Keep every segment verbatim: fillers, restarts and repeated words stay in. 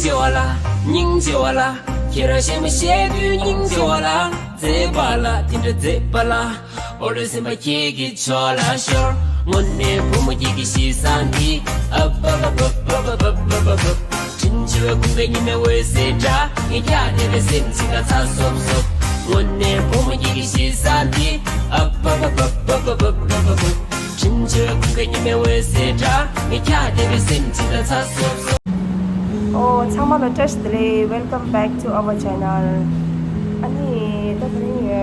ཆེ་བ་ལ། སྙིང་རྗེ་བ་ལ། ཁྱེད་རང་གཞན་མ་བཤད་དུས་སྙིང་རྗེ་བ་ལ། མཛེས་པ་ལ་དེ་འདྲ་མཛེས་པ་ལ། འོ་རེ་སེམས་པ་ཁྱེད་ཀྱི་ཕྱོགས་ལ་ཤོར། དངོས་གནས་བུ་མོ་ཁྱེད་ཀྱི་གཤིས་བཟང་འདི། ཨ་བ་བ་བ། དྲིན་ཆེ་བའི་ཁུང་པའི་ཉི་མའི་འོད་ཟེར་འདྲ། ངས་ཁྱེད་བལྟས་པའི་སེམས་ཅིག་ལ་ཚ་སོབ་སོབ། དངོས་གནས་བུ་མོ་ཁྱེད་ཀྱི་གཤིས་བཟང་འདི། ཨ་བ་བ་བ། དྲིན་ཆེ་བའི་ཁུང་པའི་ཉི་མའི་འོད་ཟེར་འདྲ། ངས་ཁྱེད་བལྟས་པའི་སེམས་ཅིག་ལ་ཚ་སོབ་སོབ། ཨོ། ཚང་མ་ལ་བཀྲ་ཤིས་བདེ་ལེགས། Welcome back to our channel. ཨ་ནི་ད་དེ་རིང་ག་རེ་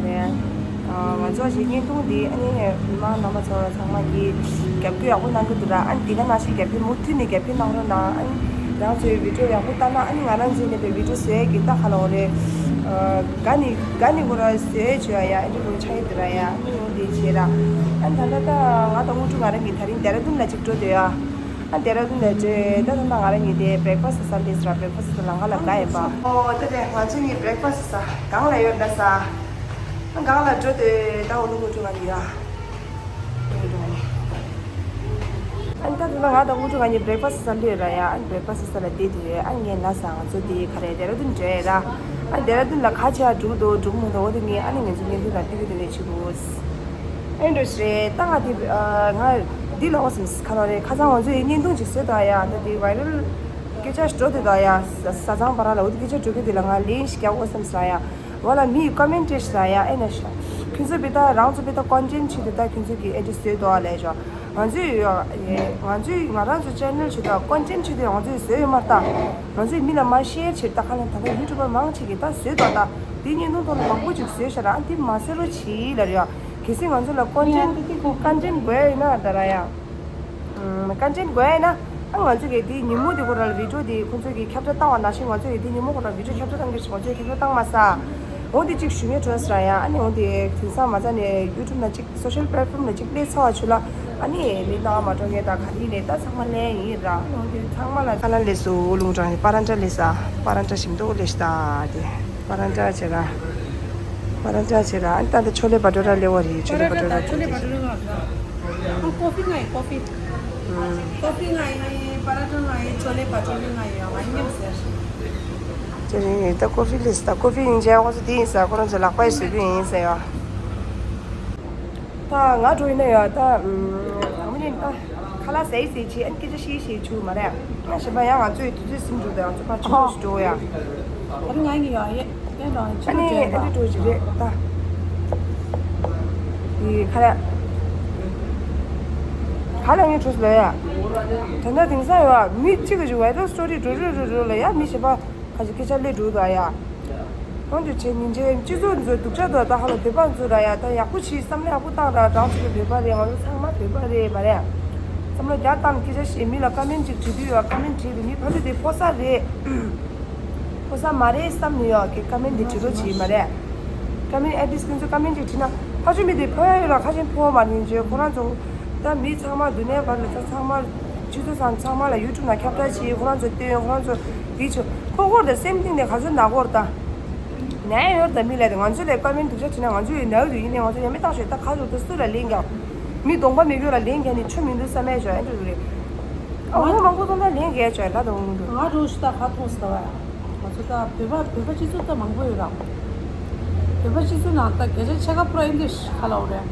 རེད། ཨ། ང་ཚོ་ཞིག་བརྙན་ཐུང་འདི་ཨ་ནི་མི་མང་རྣམ་པ་ཚོ་ཚང་མ་གིས་རྒྱབ་སྐྱོར་ཡག་པོ་གནང་གི་འདུག་ར། ཨ་ནི་འདི་ག་ནང་བཞིན་རྒྱབ་སྐྱོར་མུ་མཐུད་ནས་རྒྱབ་སྐྱོར་གནང་རོགས་གནང་། ཨ་ནི་རང་ཚོའི་བི་ཌིའོ་ཡག་པོ་ལྟ་ན། ཨ་ནི་ང་རང་ཚོའི་ནས་པའི་བི་ཌིའོ་བཟོས་ཀྱི་ད་ག་ལ་འོ་རེད། ཨ། དགའ་ནི་དགའ་ནི་ཁོ་ར་བཟོས་བྱོས་ཡ། ཨ་ནི་རུ་ཆ་ཡི་འདུག་ར་ཡ། ཨ་ནི་འོ་འདི་བྱས་ར། ཨ་ནི་ད་ལྟ་ད་ང་དང་དངོས་གྲུབ་ང་རང་གིས་དེ་རིང་ལྡེ་ར་ལྡུན་ལ་ཅིག་འགྲོ་འདོད་ཡ། ཨ། ལྡེ་ར་ལྡུན་ལ་འགྲོ། ད་ད་ད་ང་རང་གཉིས་དེ་བྷི་རེག་ཕ་སི་ཟ་འདི་ཟེར། བྷི་རེག་ཕ་སི་ལ་ལམ་ཁ་ལ་དགའ་ཡིན་པ། ཨོ། ད་དེ་ང་ཚོ་གཉིས་བྷི་རེག་ཕ་སི་ཟ་སྒང་ལ་ཡོད་ད་ཟ། ཨ། སྒང་ལ་འགྲོ་དེ་ད་འོ་ནུ་ངུ་ཅུ་ང་གཉིས་ཡ། ཨ། ད་ད་ང་དང་ངུ་ཅུ་ང་གཉིས་བྷི་རེག་ཕ་སི་ཟ་འདི་ཡོད་ར་ཡ། ཨ། བྷི་རེག་ཕ་སི་ཟ་ལ་བསྡད་དེ་ཡོད། ཨ། ངས་ལ་ཟ། ང་ཚོ་དེ་ག་རེ་ལྡེ་ར་ལྡུན་འགྲོ་ཡ་ར། ཨ། ལྡེ་ར་ལྡུན་ལ་ག་ཆེ་ཡ་འགྲོ་འདུག་འགྲོ་མི་འདུག་འོ་དེ་ངས་ཨ་ནི་ང་ཚོ་བརྙན་ཐུང་ལ་ལྟོས་གི་དེ་ནས་བྱེད་དགོས། ཨེ་འགྲོ་ཞེས་ད་ང་དེ། ཨ། ང་འདི་ལ་འོ་སེམས་ཁ་ལོ་རེ་ཁ་སང་ང་ཚོས་བརྙན་ཐུང་ཅིག་བཟོས་དང་ཡ། ད་དེ་བྷའི་རལ་སྐད་ཆ་འགྲོ་དེ་དང་ཡ། ས་ས་ཚང་བར་ལ་འོ་དེ་སྐད་ཆ་འགྲོ་གི་དེ་ལ་ང་ལན་ཞིག་རྒྱག་འོ་སེམས་ས་ཡ། འོ་ལ་མི་ཡི་ཀོ་མེན་ཊི་ཞིག་ས་ཡ། ཨེ་ན་ཤ། ཁྱོད་ཚོ་བི་ད་རང་ཚོ་བི་ད་ཀོན་ཊེན་ཊི་བྱེད་དེ་ད་ཁྱོད་ཚོ་གི་ཨེ་འདྲ་བཟོས་དོ་ཨ་ལས་ཤོ། ང་ཚོས་ང་ཚོས་ང་རང་ཚོ་ཆེ་ནལ་བྱེད་དང་ཀོན་ཊེན་ཊི་བྱེད་དེ་ང་ཚོས་བཟོས་ཡོད་མ་རེད་ད། ང་ཚོས་མི་ལ་མ་ཤེར་བྱེད་ད། ཁ་ལན་ད་ལྟ་ཡུ་ཊུབ་པར་མང་ཆེ་གི་ད་བཟོས་དོ་ད། དེ་བརྙན་ཐུང་ཐོག་ལ་མང་པོ་ཅིག་བཟོས་ཤག་ར། ཨ། དེ་མ་བཟོས་རོགས་བྱེད་ལབ་རེད་ཡ། གལ་སྲིད་ང་ཚོ་ལ་ཀོན་ཊེན་ཊི་ཀོན་ཊེན་ཊི་དགོས་ཡ་ཡིན་ན་ད་ར་ཡ། ཨམ། ཀོན་ཊེན་ཊི་དགོས་ཡ་ཡིན་ན། ཨ། ང་ཚོ་གི་དེ་ཉིན་མོ་དེ་ཁོ་ར་ལ་བི་ཌིའོ་དེ་ཁོ་ཚོ་གི་ཁྱབ་བསྒྲགས་བཏང་བ་ནང་བཞིན་ང་ཚོ་གི་དེ་ཉིན་མོ་ཁོ་ར་བི་ཌིའོ་ཁྱབ་བསྒྲགས་བཏང་གི་ཞིག་ང་ཚོས་ཁྱབ་བསྒྲགས་བཏང་མ་ས། འོ་དེ་གཅིག་ཞུ་ངེས་བྲོས་ས་ར་ཡ། ཨ་ནི་འོ་དེ་དེང་སང་མ་ཚ་ནས་ཡུ་ཊུབ་ན་གཅིག་སོ་ཤལ་པེ་ལེ་ཊི་ཕོམ་ལ་གཅིག་སླེབས་ཚར་བ་ཆུ་ལ། ཨ་ནི་མི་སྣང་མ་འགྲོ་ངེས་དང་ག་རེ་ནས་ད་ཚང་མ་ལེན་ཡིན་ར། འོ་དེ་ཚང་མ་ལ་ཁ་ལ་ལས་སུ་ལུང་དྲང་པ་ར་འདྲ་ལས་ས། པ་ར་འདྲ་ཞིམ་ཏོག་ལས་ཤ་ད་དེ། པ་ར་འདྲ་བྱེད་ར། པ་ར་འདྲ་བྱེད་ར། ཨ་ནི་ད་ད་ཆོ་ལེ་བ་ཏོ་ར་ལེ་བ་རེད། ཆོ་ལེ་བ་ཏོ་ར། ཆོ་ལེ་བ་ཏོ་ར་ང་ཡོད། ཨ། ཀོ་ཕི་ང་ཡོད། ཀོ་ཕི། ཀོ་ཕི་ང་ཡོད། པ་ར་ཏོ་ང་ཡོད། ཆོ་ལེ་བ་ཏོ་ར་ང་ཡོད། ང་མཉམ་ཟེར། ཅེ་རིང་ད་ཀོ་ཕི་ལེས་ད། ཀོ་ཕི་ཡིན་ཅེ་ཁོ་ཚོ་དེ་ཡིན་ས། ཁོ་རང་ཚོ་ལག་པ་ཡི་བཟོས་པ་ཡིན་ས་ཡ། ད་ང་འགྲོ་ཡིན་ན་ཡ་ད། ཨམ། ང་མི་ནི་ད་ཁ་ལག་ཟས་ཟས་བྱེད། ཨ་ནི་སྐད་ཆ་བཤད་བཤད་བྱུང་མ་རེད། ང་གཞན་པ་ཡང་ང་ཚོའི་དུས་ཚོད་ཟིན་འགྲོ། ད་ང་ཚོ་ཕར་ཕྱི་ལོགས་ཤིག་འགྲོ་ཡ། ད་རིང་ང་གཉིས་ཡ་ཡེ་ཡེ་འགྲོ་ཡ། ཕྱི་ཨ་ནི་ལོགས་ཨ་ནི་འགྲོ་ཡ། འགྲོ་གི་རེད་ད། ཡི་ཁ་ལག་ཁ་ལག་ངས་འགྲོ་སོང་ལ་ཡ། ད་ལྟ་དེང་སང་ཡ་མི་གཅིག་གི་ཅིག་བའི་རལ་སི་ཊོ་རི་འགྲོ་འགྲོ་འགྲོ་འགྲོ་ལ་ཡ། མི་གཞན་པ་ཁ་ཅིག་སྐད་ཆ་སླེབས་འགྲོ་ད་ཡ། འོན་ཏེ་ཆེ་ཉིན་ཆེ་སྤྱི་ཚོགས་འཛུལ་སྡུག་ཅག་ཏུ་ད་ཧ་ལ་བོད་པ་འཛུལ་ར་ཡ། ད་ཡག་པོ་བྱས། བསམ་བློ་ཡག་པོ་བཏང་ར། རང་ཚོ་གི་བོད་པ་རེད། ང་ཚོ་ཚང་མ་བོད་པ་རེད་མ་རེད། བསམ་བློ་རྒྱག་སྟངས་སྐད་ཆ་བཤད། མི་ལ་ཀ་མེན་ཅིག་བྲིས་དུས་ཡོད། ཀ་མེན་བྲིས་དུས་མི་ཕ་ལུ་དེ་ཕོ་གསར་རེད། ཕོ་གསར་མ་རེད་བསམ་ནས་ཡོད་གི་ཀ་མེན་དེ་བྲིས་རོགས་བྱེད་མ་རེད། ཀ་མེན་ཨེ་ཊི་ལིས་ཁྱོད་ཚོ་ཀ་མེན་ཅིག་བྲིས་ན། ཕ་ཆོས་མི་དེ་ཕོ་ཡ་ཡོད་ར། ཁ་ཆེན་ཕོ་མ་ཡིན་ཅེ་ཁོ་རང་ཚོ། ད་མི་ཚང་མ་འདུ་ནས་བར་ལ་ད་ཚང་མ་ཆུ་ཚོད་ཚང་ཚང་མ་ལ་ཡུ་ཊུབ་ནང་ཁྱབ་བསྒྲགས་བྱས། ཁོ་རང་ཚོ་སྟོན། ཁོ་རང་ཚོ་དེ་ཆོ་ཁོ་ཁོར་དང་སེམས་གཏིང་ནས་ག་ཚོད་ན་གོ་ར་ད། ནའི་ཡོད་ད་མི་ལ་དེ་ང་ཚོ་ལ་ཀ་མེན་འདུག་ཆ་བྱེད་ན་ང་ཚོ་ཡི་ནའི་དུ་ཡིན་ནའི་ང་ཚོ་ཡ་མི་བཏང་ཤོད་ད། ག་ཚོད་ད་སུ་ལ་ལན་རྒྱག་མི་གདོང་པ་མི་དགོས་ལ་ལན་རྒྱག་ནི་ཆོ་མི་འདུག་བསམ་མེད་ཤོ་ཨེ་འདྲ་རེད། ཨ་ཧོ་མང་པོ་ཚོ་ད་ལན་རྒྱག་ཆོ་ལ་དང་འདུག་ང་རུ་ཤི་ད་ག་མཐོང་སི་ད་བ་ཡ། ང་ཚོ་ད་བོད་པ་བོད་པ་སྤྱི་ཚོགས་ད་མང་པོ་ཡོད་ར། བོད་པ་སྤྱི་ཚོགས་ནང་ད་སྐད་ཆ་ཆེ་ཁ་པུ་ར་ཨིན་ལིཤ་ཁ་ལ་འོ་རེད།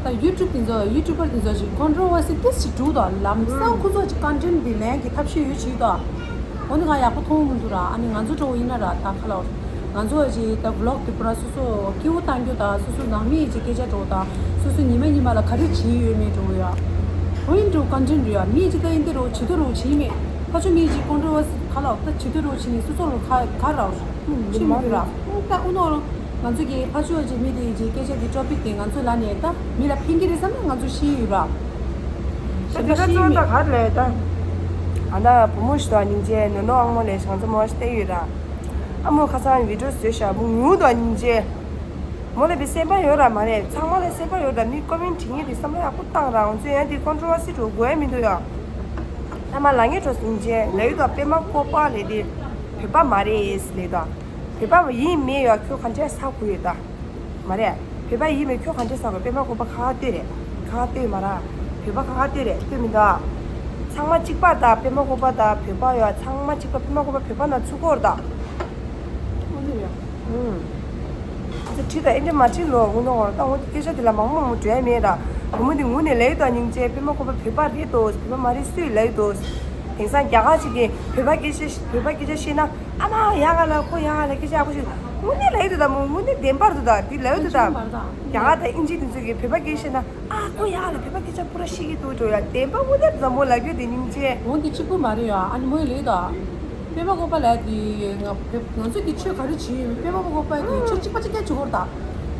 ད་ཡུ་ཊུབ་དེ་ཚོ་ཡུ་ཊུབ་པར་དེ་ཚོ་ཞིག་ཀོན་ཊོ་ཝར་སི་ཏིས་ཞིག་འགྲོ་དང་ལམ་སང་ཁོ་ཚོ་ཀོན་ཊེན་ཊི་འདི་ལེན་གི་ཐབས་ཤེས་ཡོད་ཅིག་དང་། འོ་ནི་ང་ཡག་པོ་མཐོང་མི་འདུག་ར། ཨ་ནི་ང་ཚོ་འགྲོ་ཡིན་ན་ར་ད་ཁ་ལ་འོ་ང་ཚོ་ཞིག་ད་བི་ལོག་དེ་པུ་ར་སོ་སོ་སྐྱིད་པོ་བཏང་རྒྱུ་དང་། སོ་སོ་ནང་མི་ཡི་ཅིག་སྐད་ཆ་འགྲོ་དང་། སོ་སོ་ཉི་མ་ཉི་མ་ལ་ག་རེ་བྱེད་ཡོད་མེད་འགྲོ་ཡ། འོ་ཡིན་འགྲོ་ཀོན་ཊེན་ཊི་རེད་ཡ། མི་ཅིག་ད་ཡིན་དེ་རོ་བྱེད་དོ་རོ་བྱེད་མེད། ཁ་ཆུ་མི་ཅིག་ཀོན་ཊོ་ཝར་སི་ཁ་ལ་འོ་ད་བྱེད་དོ་རོ་བྱེད་མེད། སོ་སོ་རོ་ཁ་ག་ར་འོ་ཤོ་ཤི་མི་འདུག་ར། ད་ཨུ་ནོ་རོ། ང་ཚོ་གི་ཕ་ཆོས་ཀྱི་མི་དེ་ཡི་སྐད་ཆ་དེ་ཊོ་པིག་དེ་ང་ཚོ་ལ་ནས་ད་མི་ལ་ཕན་གྱི་རེད་བསམ་ན་ང་ཚོ་ཤི་ཡོད་ར། ད་དེ་ད་ཚོ་ད་ག་རེ་ལས་ད། ཨ་ན་བུ་མོ་ཞིག་དང་སྙིང་རྗེ་ནོ་ནོ་ཨང་མོ་ལས་ང་ཚོ་མོ་ཞིག་བལྟས་ཡོད་ར། ཨ་མོ་ཁ་སང་བི་ཌིའོ་བཟོས་ཤག་མོ་ངུ་དང་སྙིང་རྗེ། མོ་ལ་བི་སེམས་པ་ཡོད་ར་མ་རེད། ཚང་མ་ལ་སེམས་པ་ཡོད་ར། མི་ཀོ་མེན་བྲིས་ངེས་དེ་བསམ་བློ་ཡག་པོ་བཏང་ར། ང་ཚོ་ཡང་དེ་ཀོན་ཊོ་ཝར་སི་འགྲོ་དགོས་ཡ་མི་འདུག་ཡ། ཨ་མ་ལ་ངས་འགྲོ་སྙིང་རྗེ་ལས་ཡོད་དང་པད་མ་ཀོ་པ་ལས་དེ་བོད་པ་མ་རེད་ལས་དང་། བོད་པ་ཡིན་མེད་ཡོད་ཁྱོད་ག་འདྲས་ས་གུ་ཡོད་ད། མ་རེད། བོད་པ་ཡིན་མེད་ཁྱོད་ག་འདྲས་ས་གུ་པད་མ་ཀོ་པ་ཁ་ཁ་ལྟོས་རེད། ཁ་ཁ་ལྟོས་མ་ར། བོད་པ་ཁ་ཁ་ལྟོས་རེད་ལྟོས་མི་འདུག་ཚང་མ་གཅིག་པ་དང་པད་མ་བཀོད་པ་དང་བོད་པ་ཡོད། ཚང་མ་གཅིག་པ། པད་མ་བཀོད་པ་བོད་པ་ན་ཚུགས་ཀྱི་ཡོད་རེད་ད། ཨུ་ནི་རེད། ཨུམ། ཁྱེད་ཚོ་ཁྲིད་དང་ཨེ་འདྲ་མ་ཁྲིད་ལོ་དགོངས་དག་རེད་ད། འོ་དེ་སྐད་ཆ་དེ་ལ་མང་པོ་མང་པོ་འགྲོ་ཡ་མེད་ར། བུ་མོ་དེ་ངུ་ནས་ལབ་ཡོད་ད། སྙིང་རྗེ། པད་མ་བཀོད་པ་བོད་པ་རེད་དོ། བོད་པ་མ་རེད་སུས་ལབ་ཡོད་དོ། དེང་སང་རྒྱ་གར་ཞིག་གིས་བོད་པ་སྐད་ཆ་བོད་པ་སྐད་ཆ་བཤད་ན། ཨ་མ་ཡ་ག་ལ་ཁོ་ཡ་ག་ལ་སྐད་ཆ་ཡག་པོ་ཞིག་དངོས་གནས་ལབ་ཡོད་ད། མོ་དངོས་གནས་བདེན་པར་འདུག་ད། དེ་ལབ་ཡོད་ད། རྒྱ་གར་དང་དབྱིན་ཇི་དེ་ཚོ་གིས་བོད་པ་སྐད་བཤད་ན། ཨ་ཁོ་ཡ་ག་ལ་བོད་པ་སྐད་ཆ་པུ་ར་ཤེས་ཀྱི་འདུག་འགྲོ་ཡ། བདེན་པ་དངོས་གནས་ད་མོ་ལབ་ཡོད་དེ་སྙིང་རྗེ། འོ་འདི་གཅིག་པུ་མ་རེད་ཡ། ཨ་ནི་མོས་ལབ་ད། པད་མ་བཀོད་པ་ལབ་དེ་ང་བོད་ང་ཚོས་ཀྱི་ཆོས་ག་རེ་བྱེད་ཡོད་མེད། པད་མ་བཀོད་པ་གི་ཆོས་གཅིག་པ་གཅིག་རྐྱང་བྱེད་དགོས་རེད་ད།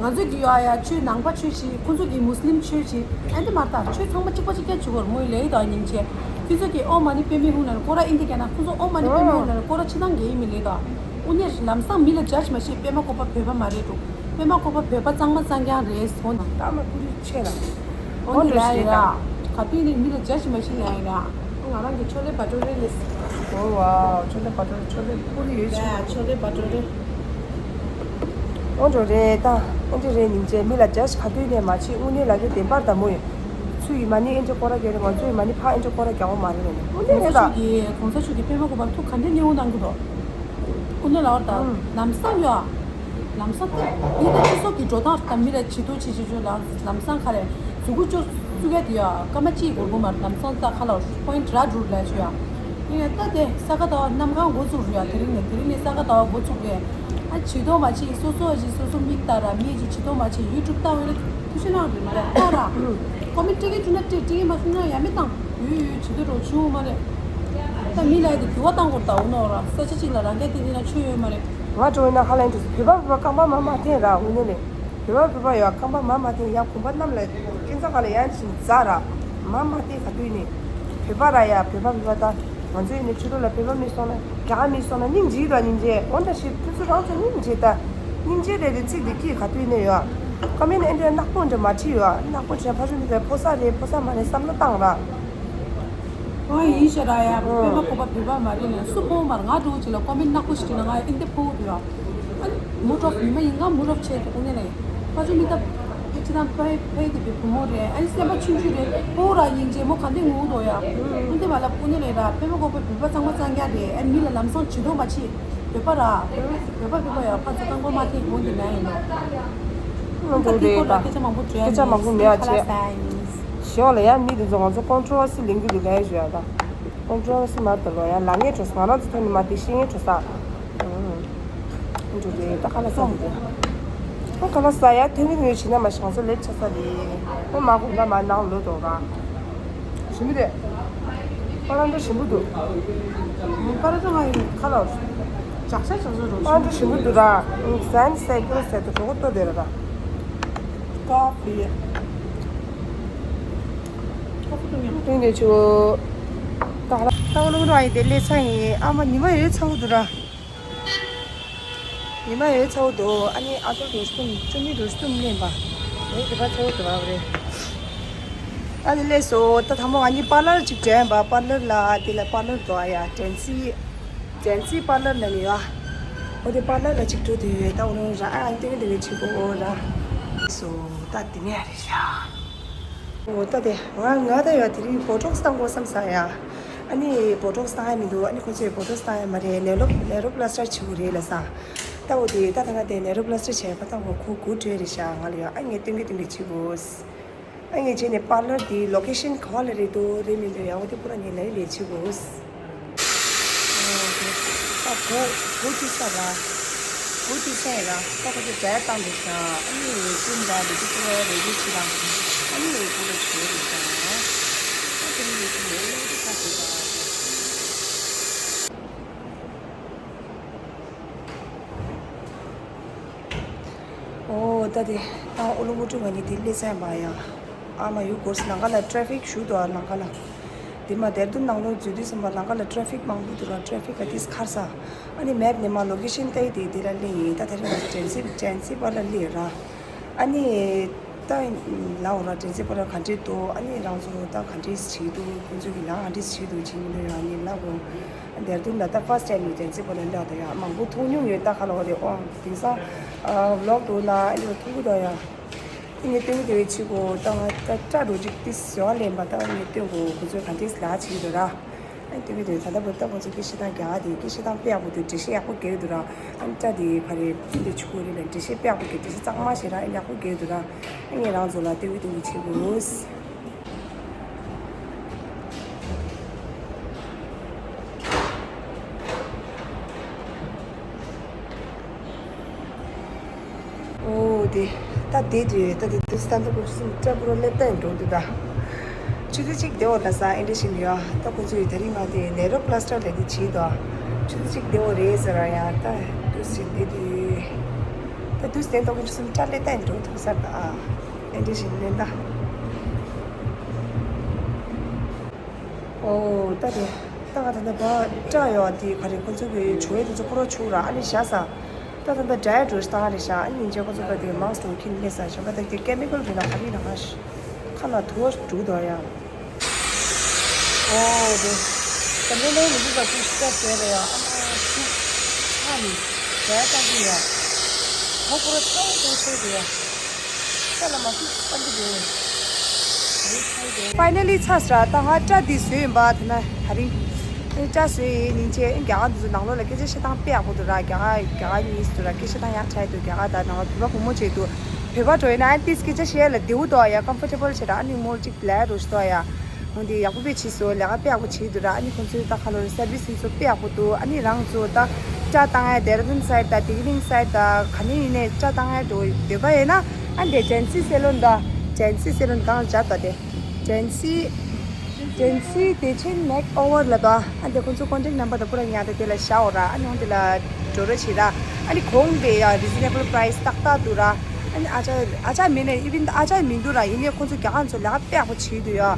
ང་ཚོས་ཀྱི་ཡ་ཡ་ཆོས་ནང་པ་ཆོས་བྱེད། ཁོ་ཚོ་གི་མུས་ལིམ་ཆོས་བྱེད། ཨ་འདི་མ་རེད་ད། ཆོས་ཚང་མ་གཅིག་པ་གཅིག་རྐྱང་བྱེད་དགོས་རེད། མོས་ལབ་ད་སྙིང་རྗེ། ཁྱོད་ཚོ་གིས་ཨོཾ་མ་ཎི་པདྨེ་ཧཱུྃ་ལབ་ན་སྐོར་ར་ཨིན་དེ་ག་ན། ཁོ་ཚོ་ཨོཾ་མ་ཎི་པདྨེ་ཧཱུྃ་ལབ་ན་སྐོར་ར་ཆི་ཏང་གི་ཡིན་མིན་ལབ་ད། དངོས་གནས་ལམ་སང་མི་ལ་ཇཇ་མ་བྱེད། པད་མ་བཀོད་པ་བོད་པ་མ་རེད་འགྲོ། པད་མ་བཀོད་པ་བོད་པ་གཙང་མ་གཙང་རྐྱང་རེད་ཟེར། ད་མ་ཀུ་རི་ཆེ་ལ། འོ་འདི་ལ་ཡ། ག་དུས་ནས་མི་ལ་ཇཇ་མ་བྱེད་ལ་ཡ། ང་རང་གི་ཆོ་ལེ་བ་ཏོ་རེ་ལས། ཨོ་ཝའོ། ཆོ་ལེ་བ་ཏོ་རེ། ཆོ་ལེ་པུ་རི་ཡོད་ཆེ། ཆོ་ལེ་བ་ཏོ་རེ། འོ་འགྲོ་རེད་ད། ཨེ་འདྲ་རེད་སྙིང་རྗེ། མི་ལ་ཇཇ་ག་དུས་ནས་མ་བྱེད། དངོས་གནས་ལབ་ན་བདེན་པར་ད་མོ་ཡིན། ཚུ་ཡི་མ་ཎི་ཨེ་འདྲ་སྐོར་ར་རྒྱག་རེད། ང་ཚོ་ཡི་མ་ཎི་ཕ་ཨེ་འདྲ་སྐོར་ར་རྒྱག་གོ་མ་རེད་ལབ་ནས། དངོས་གནས་རེད་ད། གོང་ས་མཆོག་གིས་པད་མ་བཀོད་པ་ཐུགས་ག་འདྲ་མཉེས་པོ་གནང་གི་འདུག་ཁོ་ནས་ལབ་པ་ད། ཨང་། ལམ་སང་ཡོད། ལམ་སང་ད་འདི་ད་སྤྱི་ཚོགས་ཀྱི་འགྲོ་སྟངས་ད་མི་ལ་བྱེད་དོ་བྱེད་བྱེད་བྱེད་ལམ་ལམ་སང་ཁ་རེ་མཛུ་གུ་ཅོ་བཙུགས་ཡ་དེ་ཡ་སྐར་མ་གཅིག་འགོར་གོ་མ་རེད། ལམ་སང་ད་ཁ་ལ་པོ་ཡིན་ཊི་རག་འགྲུར་ལས་བྱོས་ཡ། ཡིན་ཡ་ད་དེ་ས་ག་ཟླ་བ་གནམ་གང་འགོ་ཚུགས་རེད་ཡ། དེ་རིང་ནས་དེ་རིང་ནས་ས་ག་ཟླ་བ་འགོ་ཚུགས་རེད། ཨ་བྱེད་དོ་མ་བྱེད་སོ་སོ་ཨ་ཅིག་སོ་སོ་མིག་ལྟ་ར། མི་ཅིག་བྱེད་དོ་མ་བྱེད་ཡུ་ཊུབ་བཏང་བས་ན་ཐུགས་ཤེས་གནང་རེད་མ་རེད། ཐོག་ར་ཀོ་མེན་ཊི་སྤྲད་ཀྱི་འདུག་ན་སྤྲད། སྤྲད་ཀྱི་མ་སོང་ན་ཡ་མེད་བཏང་། ཡོད་ཡོད་བྱེད་དུ་འགྲོ་བྱུང་མ་རེད། ད་མི་ལ་ཡ་དེ་འགྱུར་བ་བཏང་དགོས་རེད་ད། འོ་ནོ་ར་ས་ཆ་གཅིག་ལ་རང་རྐྱ་དེ་དེ་ན་ཆོས་ཡོད་མ་རེད། ང་འགྲོ་ཡིན་ན་ཧ་ལས་འགྲོ། བོད་པ་བོད་པ་རྐང་པ་མ་མ་འཐེན་ར། དངོས་གནས་ནས་བོད་པ་བོད་པ་ཡོད་རྐང་པ་མ་མ་འཐེན། ཡང་གོམ་པ་གནམ་ལ་ཁྱིམ་ཚང་ག་ལ་ཡང་ཕྱིན་འཛག་ར་མ་མ་འཐེན། ག་དུས་ནས་བོད་པ་ར་ཡ་བོད་པ་བོད་པ་ད། ང་ཚོ་ཡིན་ནའི་ཕྱི་ལོགས་ལ་བོད་པ་མི་སོང་ན་རྒྱ་གར་མི་སོང་ན་སྙིང་རྗེ་ད་སྙིང་རྗེ། འོ་འདྲ་ཞིག་ཁྱོད་ཚོ་རང་ཚོ་སྙིང་རྗེ་ད། སྙིང་རྗེ་རེད་དེ་ཚིག་འདི་སྐྱིད་ག་དུས་ནས་ཡོད། ཀ་མེན་ཨེ་འདྲ་ནག་པོ་འདྲ་མ་བྲིས་ཡོད། ནག་པོ་བྲིས་ན་ཕ་ཆུང་འདི་ལ་ཕོ་གསར་རེད་ཕོ་གསར་མ་རེད་བསམ་བློ་བཏང་ར། ཨོ་ཡིན་ཤ་ར་ཡ། པད་མ་བཀོད་པ་བོད་པ་མ་རེད་ལ་སུ་ཕོ་མར་ང་འགྲོ་ཅི་ལ་ཀ་མེན་ནག་པོ་ཞིག་བྲིས་ན་ང་ཨེ་འདི་ཕོ་འདུག་ཡ། ཨ་ནི་མུ་ཏོག་ཉི་མ་ཡིན་ག་མུ་ཏོག་ཆེ་དེ་ཀུན་ནས་ལ་ཡིན། ཕ་ཆུང་མི་ད་ཕེ་ཅི་དང་ཕེ་ཕེ་དེ་བུ་མོ་རེད། ཨ་ནི་སེམས་པ་ཆུང་ཆུང་རེད། ཕོ་ར་སྙིང་རྗེ་མོ་ག་འདི་ངུ་འདུག་ཡ། ཨ་འདི་མ་ལ་ཀུན་ནས་ལ་ཡིན་ར། པད་མ་བཀོད་པ་བོད་པ་གཙང་མ་གཙང་རྐྱང་རེད། ཨ་ནི་མི་ལ་ལམ་སང་བྱེད་དོ་མ་བྱེད། བོད་པ་ར། བོད་པ་བོད་པ་ཡ་ཕ་ཚོ་རྐང་པ་མ་འཐེན་གོང་གི་ན་ཡིན་ནོ། ཨ་འདི་སྐོར་ལ་སྐད་ཆ་མང་པོ་བརྗོད་ཡ་མེད། ཁ་ལག་ཟ་ཡིན། ཞོགས་ལ་ཡང་མི་དེ་ཚོ་ང་ཚོ་ཀོན་ཊོ་རོ་ཝར་སི་ལེན་གི་འདུག་ལས་ཞུ་ཡ་ད། ཀོན་ཊོ་རོ་ཝར་སི་མ་རེད་ད་ལོ། ཡང་ལབ་ངེས་འགྲོ་ས། ང་རང་ཚོ་ཐོན་ནི་མ་དེ་ཤེས་ངེས་འགྲོ་ས། ཨུམ། འགྲོ་རེད་ད། ཁ་ལག་ཟ་དེ་དེ། ཨོ་ཁ་ལག་ཟ་ཡ་ཐོན་གི་ནི་ཡོད་བྱས་ན་མ་ཞང་ཚོ་ལེབ་ཆ་ས་རེད། ཨོ་མ་གོ་ན་མ་ནང་ལོ་དོ་ར། ཞི་མི་དེ། པ་ར་འདྲ་ཞིམ་པོ་འདུག་པ་ར་འདྲ་ང་ཡི་ཁ་ལག་ཇག་ཤ་ཇག་ཤ་རོ། པ་ར་འདྲ་ཞིམ་པོ་འདུག་ར། ཟན་སའི་ཀོ་སའི་དུ་གྲོགས་ཏོ་དེ་ར་ར། ཀོ་ཕི། ཀོ་ཕི་འདུག་ཡ། ཏིང་ཏིང་ཆུ། ཏག་ལ་ཏག་ལུང་ར་ཡི་དེ་ལས་ཚ་ཡིན། ཨ་མ་ཉི་མ་ཡོད་ཚ་བོ་འདུག་ར། ཉི་མ་ཡོད་ཚ་བོ་འདུག་ཨ་ནི་ཨ་ཏོ་རུ་སྟོན་བཅུ་གཉིས་རུ་སྟོན་ལེན་པ། ཨེ་དེ་པ་ཚ་བོ་འདུག་བ་རེད། ཨ་ནི་ལས་སོ་ད་དང་པོ་ང་གཉིས་པར་ལར་ཅིག་འགྲོ་ཡིན་པ། པར་ལར་ལ་དེ་ལ་པར་ལར་འདུག་ཨ་ཡ་ཏྲན་སི། ཏྲན་སི་པར་ལར་ལ་ནི་ཡ། འོ་དེ་པར་ལར་ལ་ཅིག་འགྲོ་དུས་ད་འོ་ར་ཨ་ཏེ་ཏེ་ཅིག་གོ་འོ་ར། སོ་ད་དེ་ནས་ཨ་རེད་ཤག་འོ་ད་དེ་ང་ང་ད་ཡ་དེ་རིང་བོ་ཊོག་སི་བཏང་དགོས་བསམ་ས་ཡ། ཨ་ནི་བོ་ཊོག་སི་བཏང་ཡ་མི་འདུག་ཨ་ནི་ཁོ་ཚོས་བོ་ཊོག་སི་བཏང་ཡ་མ་རེད། ནེ་རོ་ནེ་རོ་པ་ལ་སི་ཊར་བྱེད་དགོས་རེད་ལ་ས། ད་འོ་དེ་ད་ད་ང་དེ་ནེ་རོ་པ་ལ་སི་ཊར་བྱས་པ་ད་འོ་ཁོ་གུ་བྲོས་རེད་ཤག་ང་ལ་ཡ་ཨ་ངས་སྟོན་གི་སྟོན་གི་བྱེད་དགོས། ཨ་ངས་བྱས་ནས་པར་ལར་དེ་ལོ་ཀེ་ཤན་ག་བ་ལ་རེད་འདུག་རེད་མི་འདུག་ཡ་འོ་དེ་པུ་ར་ངས་ལས་ལས་བྱེད་དགོས། ད་གོ་གོ་ཅི་ས་ར། གོ་ཅི་ས་ར། ད་ཁོ་ཚོ་མཛད་བཏང་འདུག་ཤག་ཨ་ནི་ཀུན་ད་འདི་ཚོ་ཁོ་རེ་རེ་བྱེད་དང་། ཨ་ནི་ཁོ་རེ་བྱེད་རེད་ཤག་ཨ་དེ་ནི་ཡོད་ཀྱི་མེད་ལོ་དེ་ཁ་ཟེར་ད། ཨོ་ད་དེ་ད་ཨོ་ལོ་མུ་ཀྲུ་ང་གཉིས་དེ་སླེབས་ཚར་ཡིན་པ་ཡ། ཨ་མ་ཡུ་གོར་སི་ལང་ཀ་ལ་ཊ་རེ་ཕིག་ཞུ་དོ་ཨ་ལང་ཀ་ལ། དེ་མ་དེར་དུ་ནང་ལོགས་འཛུལ་དུས་ཙམ་པ་ལང་ཀ་ལ་ཊ་རེ་ཕིག་མང་པོ་འདུག་ར། ཊ་རེ་ཕིག་ག་དེས་ཁར་ས། ཨ་ནི་མེབ་ནས་མ་ལོ་ཀེ་ཤན་ལྟ་ཡི་དེ་དེ་ལ་སླེབས་ཡིན། ད་དེ་རིང་ང་ཚོ་ཊྲེན་སི་ཊྲེན་སི་པར་ལ་སླེབས་ར། ཨ་ནི། ད་ལའོ་ར་ཊྲེན་སི་པར་ལ་ག་འདྲས་འདུག་ཨ་ནི་རང་ཚོ་ད་ག་འདྲས་བྱེད་འདུག་ཁོང་ཚོ་གི་ལ་ག་འདྲས་བྱེད་འདུག་བྱེད་མི་འདུག་ཡ་ཨ་ནི་ལ་གོ། དེར་དུ་ལ་ད་ཕར་སི་ཊའིམ་ནས་ཊྲེན་སི་པར་ལ་སླེབས་ད་ཡ་མང་པོ་མཐོང་མྱོང་ཡོད་ད་ཁ་ལོ་རེ་ཨོ་དེང་སང་ཝི་ལོག་འདུག་ལ་ཨ་ནི་མཐོང་གི་འདུག་ཡ། ངས་སྟོན་གྱི་འདུག་ཕྱི་གོ་ད་ང་ད་སྐྲ་རུ་གཅིག་ཏི་ཟོ་ལེན་པ་ད་ངས་སྟོན་གོ་ཁོ་ཚོས་ག་འདྲས་ལག་བྱེད་ཀྱི་འདུག་ར། ཨ་སྟོན་གྱི་འདུག་ད་ལྟ་བུ་ད་ཁོ་ཚོས་སྐད་བཤད་སྟངས་རྒྱག་ག་དེ་སྐད་བཤད་སྟངས་དཔེ་ཡག་པོ་འདུག་འགྲེལ་བཤད་ཡག་པོ་རྒྱག་གི་འདུག་ར། ཨ་སྐྲ་དེ་ག་རེ་འདི་ཆུ་གོ་རེ་ལ་འགྲེལ་བཤད་དཔེ་ཡག་པོ་རྒྱག་འགྲེལ་བཤད་གཙང་མ་བྱེད་ར་ཨ་ཡག་པོ་རྒྱག་གི་འདུག་ར། ཨ་ངས་རང་ཚོ་ལ་སྟོན་གྱི་འདུག་ཕྱི་གོ། ཨོ་དེ། ད་དེ་དུས་ད་དེ་དུས་ད་ལྟ་ཁོ་ཚོ་སྐྲ་པུ་རོ་སླེབས་ད་ཡིན་འགྲོ་འདུག་ད། ཆུ་ཚོད་གཅིག་བདེ་བོ་ལ་ས་ཨེ་འདྲ་ཞིག་ཡོད་ད་ཁོ་ཚོས་ད་རིང་ང་དེ་ནེ་རོ་པ་ལ་སི་ཊར་ལས་དེ་བྱེད་དོ། ཆུ་ཚོད་གཅིག་བདེ་བོ་རེད་ཟེར་ར་ཡ་ད་དུས་ཞིག་དེ་དུས། ད་དུས་དེ་ད་ཁོ་ཚོ་སྐྲ་སླེབས་ད་ཡིན་འགྲོ་འདུག་ས་ད་ཨེ་འདྲ་ཞིག་ལེན་ད། ཨོ་ད་དེ། ད་ང་ད་ལྟ་བ་སྐྲ་ཡོད་དེ་ག་རེ་ཁོ་ཚོ་གི་བྱུ་ཡས་དེ་ཚོ་པུ་རོ་བྱུག་ར་ཨ་ནི་བཞག་ས། ད་ད་ལྟ་ཌ་ཡེ་ཊི་རུ་བཏང་རེད་ཤག་ཨ་ནི་ཉིན་རྗེས་ཁོ་ཚོ་ད་དེ་མཱ་སི་ཀི་དེ་འཁྱེར་སླེབས་ས་བྱམས་པ་ད་དེ་ཀེ་མི་ཀལ་རེད་ན་ག་རེ་ཡིན་ན་ཁ་ཤས་ཁ་ལ་དུ་བ་འགྲོ་གི་འདུག་ཡ། ཨོ་དེ། ད་ལོ་ལོ་མི་འདུག་ད་ཁོ་ཤི་ཀ་ཟེར་རེད་ཡ་ཨ་མ་ཁྱི་ཁ་ནི་ཌ་ཡེ་ཊི་བཏང་གི་ཡ། ཁོ་པུ་རོ་ཚ་བོ་ཚ་བོ་ཚ་བོ་རེད་ཡ། ས་ལ་མ་ཁུག་པ་འདི་རེད། ཕའི་ནལ་ལི་ཚར་སོང་ད་ང་སྐྲ་འདི་བཟོས་ཡིན་པ་དེ་ན་ད་རིང་། ཨེ་སྐྲ་བཟོས་ཡིན་ཉིན་བྱས་ཨེ་རྒྱ་གར་འདི་ཚོ་ནང་ལོགས་ལ་སྐད་ཆ་བཤད་སྟངས་དཔེ་ཡག་པོ་འདུག་ར་རྒྱ་གར་རྒྱ་གར་གཉིས་སུ་འདུག་ར་སྐད་ཆ་བཤད་སྟངས་ཡག་ཆགས་འདུག་རྒྱ་གར་དང་ནང་ལོགས་བོད་པ་བུ་མོ་བྱས་འདུག་བོད་པ་འགྲོ་ཡིན་ན་ཨེ་ཏིས་སྐད་ཆ་བཤད་ལ་བདེ་བོ་འདུག་ཡ་ཀམ་ཕོར་ཊེ་བལ་བྱས་ར་ཨ་ནི་མོར་གཅིག་ལས་རོ་ཞིག་འདུག་ཡ། འོན་ཏེ་ཡག་པོ་དཔེ་བྱས་སོང་ལས་ཀ་དཔེ་ཡག་པོ་བྱས་འདུག་ར་ཨ་ནི་ཁོང་ཚོའི་ད་ཁ་ལོ་རེ་སར་བི་སི་ཚོ་དཔེ་ཡག་པོ་འདུག་ཨ་ནི་རང་ཚོ་ད་སྐྲ་བཏང་ཡ་ཌེ་ར་ཌུན་སའིཌ་ད་དིག་ལིང་སའིཌ་ད་ག་ནས་ཡིན་ནའི་སྐྲ་བཏང་ཡ་འགྲོ་འདོད་པ་ཡོད་ན་ཨ་འདི་ཇེན་སི་སེ་ལོན་ད་ཇེན་སི་སེ་ལོན་གང་ལ་སྦྱར་ད་དེ་ཇེན་སི་ཇེན་སི་བདེ་ཆེན་མེག་ཨོ་ཝར་ལ་ད་ཨ་འདི་ཁོང་ཚོ་ཀོན་ཊེག་ནམ་བར་ད་པུ་ར་ཉར་ད་དེ་ལ་བཞག་འོ་ར་ཨ་ནི་འོང་དེ་ལ་འགྲོ་ར་བྱེད་ར་ཨ་ནི་གོང་དེ་ཡ་རི་ཛི་ནེ་བལ་པ་རའི་སི་ཏག་ཏག་འདུག་ར་ཨ་ནི་ཨ་ཅག་ཨ་ཅག་མིན་ནས་ཨི་ཝན་ཨ་ཅག་མི་འདུག་ར་ཡིན་ནའི་ཁོང་ཚོ་རྒྱ་གར་ཚོ་ལས་ཀ་དཔེ་ཡག་པོ་བྱེད་འདུག་ཡ།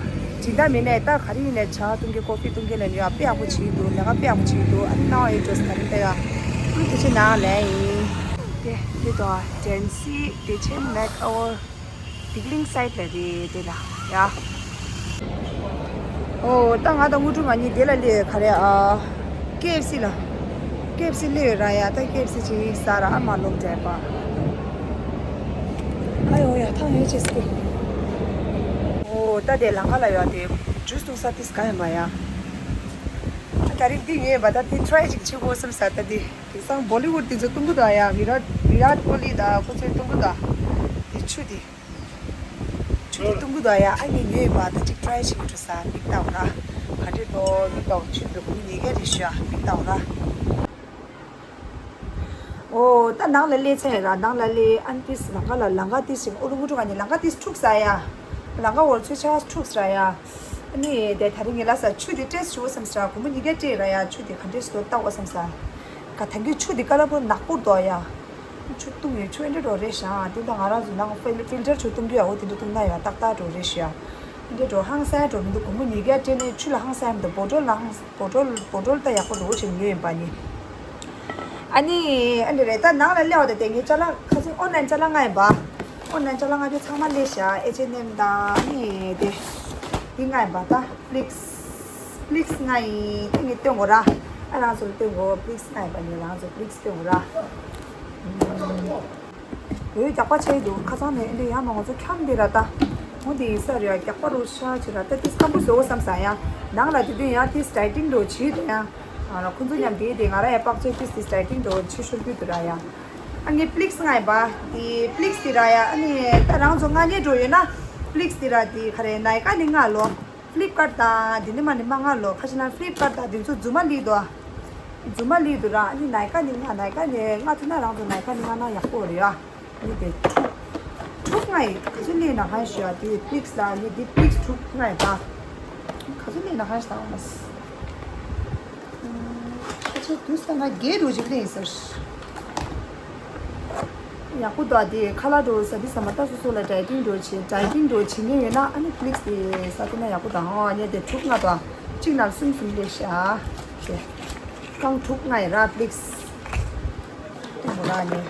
སྦྱིན་བདག་མིན་ནས་ད་ག་རེ་ཡིན་ནས་ཇ་བཏུང་གི་ཀོ་ཕི་བཏུང་གི་ལ་ནི་ཡ་དཔེ་ཡག་པོ་བྱེད་འདུག་ལས་ཀ་དཔེ་ཡག་པོ་བྱེད་འདུག་ཨ་ནི་ནའོ་ཨེ་ཌི་རེ་སི་ད་རིང་ད་ཡ། ཨ་དེ་ཕྱི་ནང་ལས་ཡིན། དེ་དེ་དང་ཇེན་སི་བདེ་ཆེན་མེག་ཨོ་ཝར་དིག་ལིང་སའིཌ་ལ་རེད་དེ་ལ་ཡ། ཨོ་ད་ང་དང་དངོས་གྲུབ་ང་གཉིས་དེ་ལ་སླེབས་ག་རེ་ཨ། ཀེ་ཨེཕ་སི་ལ། ཀེ་ཨེཕ་སི་སླེབས་ཡོད་ར་ཡ་ད་ཀེ་ཨེཕ་སི་ཅིག་ཟ་ར་ཨ་མ་ལོག་འདྲ་པ། ཨ་ཡོ་ཡ་ཐང་ཡོད་ཅེས་སི། ཨོ་ད་དེ་ལང་ཀ་ལ་ཡོད་དེ་ཇུས་བཏུང་ས་ཏིས་ག་ཡོད་མ་ཡ། ད་རིང་འདི་ངས་བ་ད་དེ་ཊི་རའི་ཅིག་བྱེད་དགོས་བསམ་ས་ད་དེ་དེང་སང་བོ་ལི་ཝུཌ་དེ་ཚོ་བཏུང་གི་འདུག་ཡ་བི་རཱ་བི་རཱ་ཀོ་ལི་ད་ཁོ་ཚོས་བཏུང་གི་འདུག་དེ་ཆུ་དེ། ཆུ་དེ་བཏུང་གི་འདུག་ཡ། ཨ་ངས་ཉོས་ཡིན་པ་ད་ཅིག་ཊི་རའི་བྱེད་ཀྱི་འགྲོ་ས་མིག་ལྟ་འོ་ར། ག་འདྲས་འགྲོ་མིག་ལྟ་འོ་ཆུ་དེ་གུང་ཉིས་ཀ་རེ་ཞུ་ཡ་མིག་ལྟ་འོ་ར། ཨོ་ད་ནང་ལ་སླེབས་ཚར་ཡིན་ར་ནང་ལ་སླེབས་ཨ་ནི་ཏིས་ལང་ཀ་ལ་ལང་ཀ་ཏིས་ཞིག་ཨོ་རུ་མུ་ཀྲུ་ག་ནི་ལང་ཀ་ཏིས་འཁྲུག་ས་ཡ། ལང་ཀ་འོར་ཚོད་ཆ་འཁྲུག་ས་ཡ། ཨ་ནི་དེ་ད་རིང་ངས་ལ་ས་ཆུ་དེ་ཏྲེས་ཞུ་བསམ་ས་གུང་མོ་ཉིས་ཀ་སྤྲད་ར་ཡ་ཆུ་དེ་ག་འདྲས་སོ་ལྟ་འོ་བསམ་ས། ག་ཐང་གི་ཆུ་དེ་ཀ་ལ་པོ་ནག་པོ་འདུག་ཡ། ཆུ་བཏུང་ཡོད་ཆུ་ཨེ་འདྲ་འགྲོ་རེད་ཤག་དེ་འདྲ་ང་རང་ཚོ་ནང་ཕིལ་ཕིལ་ཊར་ཆུ་བཏུང་རྒྱུ་ཡག་པོ་དེ་འདྲ་བཏུང་ན་ཡག་ཏག་ཏག་འགྲོ་རེད་ཤག་དེ་འདྲ་འགྲོ་ཧང་སང་འགྲོ་མི་འདུག་སྒོར་མོ་ཉིས་བརྒྱ་སྤྲད་ནས་ཆུ་ལ་ཧང་སང་མི་འདུག་བོ་ཊལ་ལ་ཧང་བོ་ཊལ་བོ་ཊལ་ད་ཡག་པོ་འགྲོ་བྱེད་ཉོས་ཡིན་པ་ནི། ཨ་ནི་ཨ་ནི་རེད་ད་ནང་ལ་སླེབས་པ་དང་དེ་ངའི་ཅ་ལག་ཁ་སང་ཨོན་ལན་ཅ་ལག་ལྔ་ཡིན་པ། ཨོན་ལན་ཅ་ལག་ལྔ་བཅུ་ཚང་མ་སླེབས་ཤག་ཨེཆ་ཨེན་ཨེམ་དང་ཨ་ནི་དེ་འདི་ལྔ་ཡིན་པ་ད་ཕི་ལིག་སི། ཕི་ལིག་སི་ལྔ་ཡིན་དེ་ངས་སྟོན་དགོས་ར། ཨ་རང་ཚོ་ལ་སྟོན་དགོས་ཕི་ལིག་སི་ལྔ་ཡིན་པ་ངས་རང་ཚོ་ཕི་ལིག་སི་སྟོན་དགོས་ར། འོ་རྒྱགས་པ་ཆེ་འདུག་ཁ་སང་ནས་འདི་ཡང་མ་ང་ཚོ་འཁྱམ་འདི་ར་ད། འོ་འདི་ཡིན་ས་རེད་རྒྱགས་པ་རུ་ཤ་ཆེ་ར་ད་ཏིས་སྐམ་པོ་བཟོ་བསམ་ས་ཡ། ནང་ལ་དེ་དུས་ཡང་ཏིས་ཌའི་ཊིང་འགྲོ་བྱེད་དུ་ཡང་། ཁོང་ཚོ་མཉམ་དེ་དེ་ང་ར་ཡ་པག་ཚོད་ཏིས་ཏིས་ཌའི་ཊིང་འགྲོ་བྱེད་ཤོར་རྒྱུ་དུ་ར་ཡ། ཨ་ངའི་ཕི་ལིག་སི་ལྔ་ཡིན་པ། དེ་ཕི་ལིག་སི་དེ་ར་ཡ་ཨ་ནི་ད་རང་ཚོ་ལྔ་ཉལ་འགྲོ་ཡོད་ན། ཕི་ལིག་སི་དེ་ར་དེ་ག་རེ་ནའི་ཀ་ནི་ལྔ་ལོ། ཕི་ལིབ་ཀར་དང་དེ་ནི་མ་ནི་མ་ང་ལོ་ཁ་ཤས་ན་ཕི་ལིབ་ཀར་དང་དེ་ཚོ་རྫུན་མ་ལི་དོ། རྫུན་མ་ལི་དོ་ར་ཨ་ནི་ནའི་ཀ་ནི་ང་ནའི་ཀ་ནི་ང་ཐུག་ན་རང་ཚོ་ནའི་ཀ་ནི་ང་ན་ཡག་པོ་རེད་ཨ། ནི་དེ་ཕྲུག་ཕྲུག་ལྔ་ཡི་ག་ཚོད་ལེན་ན་ཧང་ཞུ་ཨ་དེ་ཕི་ལིག་སི་ལ་ནི་དེ་ཕི་ལིག་སི་ཕྲུག་ལྔ་ཡི་ད། ག་ཚོད་ལེན་ན་ཧང་ཞུ་ད་ཨོ་མ་སི། ཁ་ཆེ་དུས་ས་ན་རྒྱལ་རུ་ཅིག་ལེན་ཟེར། ཡག་པོ་འདུག་དེ་ཁ་ལག་འགྲོ་ས་འདི་ས་མ་ལྟ་སོ་སོ་ལ་ཌའི་ཊིང་འགྲོ་བྱེད་ཌའི་ཊིང་འགྲོ་བྱེད་མཁན་ཡོད་ན་ཨ་ནི་ཕི་ལིག་སི་དེ་ས་དེ་ན་ཡག་པོ་དང་ཨ་ནི་དེ་ཕྲུག་ལྔ་དང་གཅིག་ནང་གསུམ་གསུམ་ལས་ཤ་དེ་རྐང་ཕྲུག་ལྔ་ཡི་ར་ཕི་ལིག་སི་དེ་མོ་ར་ནི།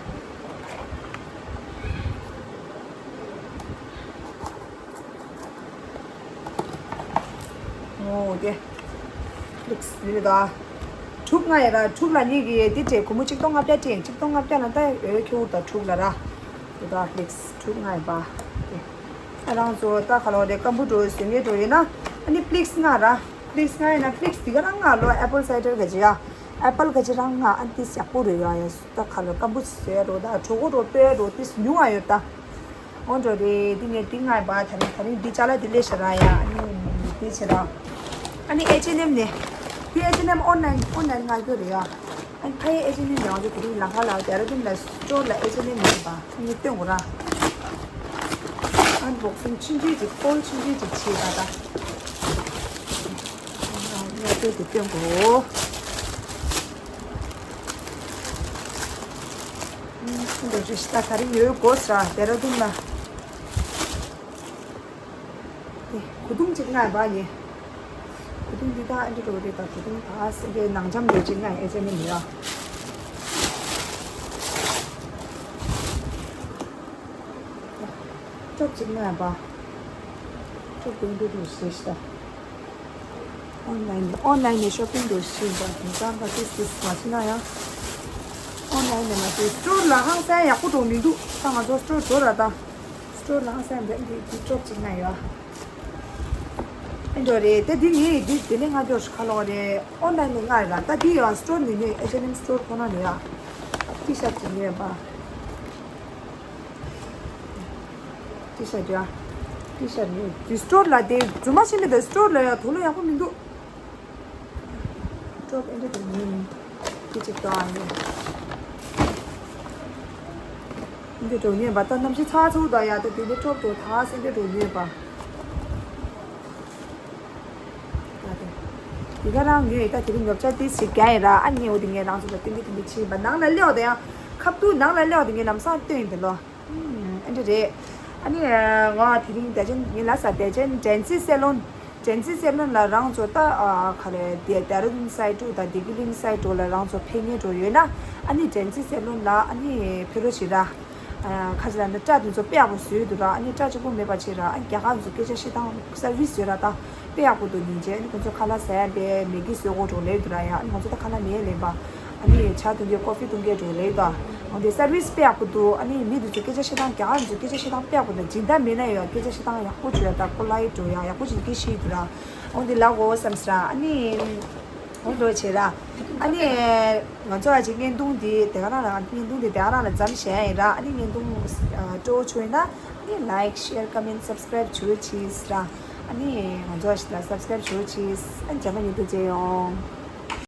ཨོ་དེ། ལིགས་ཡིན་ད། ཕྲུག་ལྔ་ཡ་ར་ཕྲུག་ལ་གཉིས་ཀྱི་དེ་སྤྲད་སྒོར་མོ་གཅིག་སྟོང་ལྔ་བརྒྱ་སྤྲད་གཅིག་སྟོང་ལྔ་བརྒྱ་ལ་ད་འོས་ཁྱོད་དང་ཕྲུག་ལ་ར། དེ་ད་ལིགས་ཕྲུག་ལྔ་ཡ་པ། རང་ཚོ་ད་ཁ་ལོ་རེ་སྐམ་པོ་འགྲོ་བཟོས་ངེས་འགྲོ་ཡིན་ན། ཨ་ནི་པི་ལིགས་ལྔ་ར། པི་ལིགས་ལྔ་ཡིན་ན་པི་ལིགས་དེ་ག་རང་ལྔ་ལོ། ཨེ་པལ་སའི་ཌར་ག་ཅི་ཡ། ཨེ་པལ་ག་ཅི་རང་ལྔ། ཨ་ནི་ཏིས་ཡག་པོ་རེད་ཡ། ཡ་ད་ཁ་ལོ་སྐམ་པོ་བཟོས་རོ། ད་གྲོད་ཁོག་རོ་ལྟོས་རོ་ཏིས་ཉུང་བ་ཡོད་ད། འོ་འགྲོ་རེད། འདི་ངས་འདི་ལྔ་ཡིན་པ། ད་རིང་ད་རིང་འདི་ཅ་ལག་འདི་ལས་ཤ་ར་ཡ། ཨ་ནི་འདི་བྱེད་ར། ཨ་ནི་ཨེཆ་ཨེན་ཨེམ་ནས། འདི་ཨེཆ་ཨེན་ཨེམ་ཨོན་ལན་ཨོན་ལན་མངགས་རྒྱུ་རེད་ཡ། ཨ་ནི་ཕ་ཡི་ཨེ་ཅེ་ནི་ནང་དུ་དེ་རིང་ལམ་ཁ་ལ་ཌེ་ར་ཌུན་ལ་སི་ཊོར་ལ་ཨེ་ཅེ་ནི་མེད་པ་ངས་སྟོན་དགོས་ར། ཨན་བོག་སིང་ཆུང་ཆུང་ཅིག་ཀོལ་ཆུང་ཆུང་ཅིག་བྱེད་པ་ད། ངས་སྟོན་དེ་སྟོན་དགོས། འདི་རེ་ཞིག་ད་ག་རེ་ཡོད་དགོས་ར་ཌེ་ར་ཌུན་ལ། དེ་གོས་ཐུང་གཅིག་མངགས་པ་ཡིན། གོས་ཐུང་འདི་དག་ཨ་འདྲ་འགྲོ་གི་རེད་ད། གོས་ཐུང་ད་སེ་འདྲའི་ནང་འཇམ་འདྲ་གཅིག་མངགས་ཨེ་ཅེ་ནི་མི་ཡ། ཀྲོབ་གཅིག་མངགས་པ། ཀྲོབ་དེ་འདྲ་འགྲོ་ཞེས་ཤ། ཨོན་ལན་ནས་ཨོན་ལན་ནས་ཤོ་པིང་འགྲོ་ཞེས་པ་དེང་སང་ད་ཏིས་ཏིས་མ་བྱེད་ན་ཡང་། ཨོན་ལན་ནས་མ་བྱེད། སི་ཊོར་ལ་ཧང་སང་ཡག་པོ་འགྲོ་མི་འདུག་ད་ང་ཚོ་སི་ཊོར་འགྲོ་ར་ད། སི་ཊོར་ལ་ཧང་སང་འདི་འདི་འདི་ཀྲོབ་གཅིག་མངགས་ཡོད། ཨེ་འགྲོ་རེད་དེ། འདི་ངས་འདི་དེ་ནས་ང་འགྱོ་ཤི་ཁ་ལོ་རེད། ཨོན་ལན་ནས་མངགས་ར་ད། འདི་ཡང་སི་ཊོར་ནས་ཉོས། ཨེ་ཅེ་ཨེན་ཨེམ་སི་ཊོར་ཁོ་ན་ནས་ཡ། ཏི་ཤར་ཊི་ཅིག་ཉོས་པ། ཏི་ཤར་ཊི་ཡ། ཏི་ཤར་ཊི་ཉོས། འདི་སི་ཊོར་ལ་དེ་རྫུན་མ་བྱས་ནས་ད་སི་ཊོར་ལ་ཡ་དོ་ལོ་ཡག་པོ་མི་འདུག་ཀྲོབ་ཨེ་འདྲ་དེ་ཉོས་ནི། ཏི་ཅིག་ཏོ་ཨ་ནི། འདི་འགྲོ་ཉོས་པ་ད་གནམ་གཤིས་ཚ་ཚ་ད་ཡ། ད་དེ་ནས་ཀྲོབ་འགྲོ་ད་སེ་འདི་འགྲོ་ཉོས་པ། དེ་ག་རང་ངས་ད་དེ་རིང་ཉོ་ཆ་ཏི་ཞིག་རྒྱག་ཡིན་ར། ཨ་ནི་འོ་དེ་ངས་རང་ཚོ་ལ་སྟོན་གི་སྟོན་གི་བྱས་པ། ནང་ལ་སླེབས་དེ་ཡང་ཁབ་ཏུ་ནང་ལ་སླེབས་དེ་ངས་ལམ་སང་སྟོན་ཡིན་དེ་ལོ། ཨ་འདྲ་རེད། ཨ་ནི་ང་དེ་རིང་བདེ་ཆེན་ངས་ལ་ས་བདེ་ཆེན་ཌན་སི་སེ་ལོན། ཌན་སི་སེ་ལོན་ལ་རང་ཚོ་ད་ག་རེ་དེ་ཌེ་ར་ཌུན་སའི་ཌི་དང་དེ་གི་ལིང་སའི་ཌི་ལ་རང་ཚོ་ཕེབས་མཁན་འགྲོ་ཡོད་ན། ཨ་ནི་ཌན་སི་སེ་ལོན་ལ་ཨ་ནི་ཕེབས་རོགས་བྱེད་ར། ཁ་ཅིག་ལ་ནི་སྐྲ་དེ་ཚོ་དཔེ་ཡག་པོ་བཟོས་འདུག་ར། ཨ་ནི་སྐྲ་གཅིག་པོ་མེད་པ་བྱས་ར། ཨ་ནི་རྒྱ་གར་ཚོ་སྐད་ཆ་བཤད་སྟངས་སར་བིས་བཟོས་ར་ད། དཔེ་ཡག་པོ་འདུག་སྙིང་རྗེ། ཨ་ནི་ཁོང་ཚོ་ཁ་ལག་ཟ་ཡ་དཔེ་མེ་གི་བཟོས་གོ་འགྲོ་ལེ་འདུག་ར་ཡ། ཨ་ནི་ཁོང་ཚོ་ད་ཁ་ལག་མེད་ལེན་པ། ཨ་ནི་ཇ་འཐུང་གི་ཀོ་ཕི་འཐུང་གི་འགྲོ་ལེ་ད། འོན་ཏེ་སར་བིས་དཔེ་ཡག་པོ་འདུག་ཨ་ནི་མི་དེ་ཚོ་སྐད་ཆ་བཤད་སྟངས་རྒྱ་གར་ཚོ་སྐད་ཆ་བཤད་སྟངས་དཔེ་ཡག་པོ་འདུག་སྦྱིན་བདག་མེད་ན་ཡང་སྐད་ཆ་བཤད་སྟངས་ཡག་པོ་བྱོས་ཡ་ད། པོ་ལའིཊ་འགྲོ་ཡ་ཡག་པོ་བྱེད་ཀྱི་ཤེས་འདུག་ར། འོན་ཏེ་ལ་འོ་བསམ་སྲ། ཨ་ནི། འོ་འགྲོ་བྱེད་ར། ཨ་ནི། ང་ཚོ་ཨ་ཅིག་བརྙན་ཐུང་འདི་དེ་ག་རང་ལ་བརྙན་ཐུང་འདི་དེ་ག་རང་ལ་མཚམས་བཞག་ཡིན་ར། ཨ་ནི་བརྙན་ཐུང་སྤྲོ་བོ་བྱུང་ཡིན་ན་ཨ་ནི་ལའིཀ་ཤེར་ཀོ་མེན་སབ་སི་ཀ་རའིབ་བྱེད་རོགས་བྱེད་ར། ཨ་ནི་ང་ཚོ་ཨ་ཅིག་ལ་སབ་སི་ཀ་རའིབ་བྱེད་རོགས་བྱེད། ཨ་ནི་རྗེས་མ་བརྙན་ཐུང་མཇལ་ཡོང་།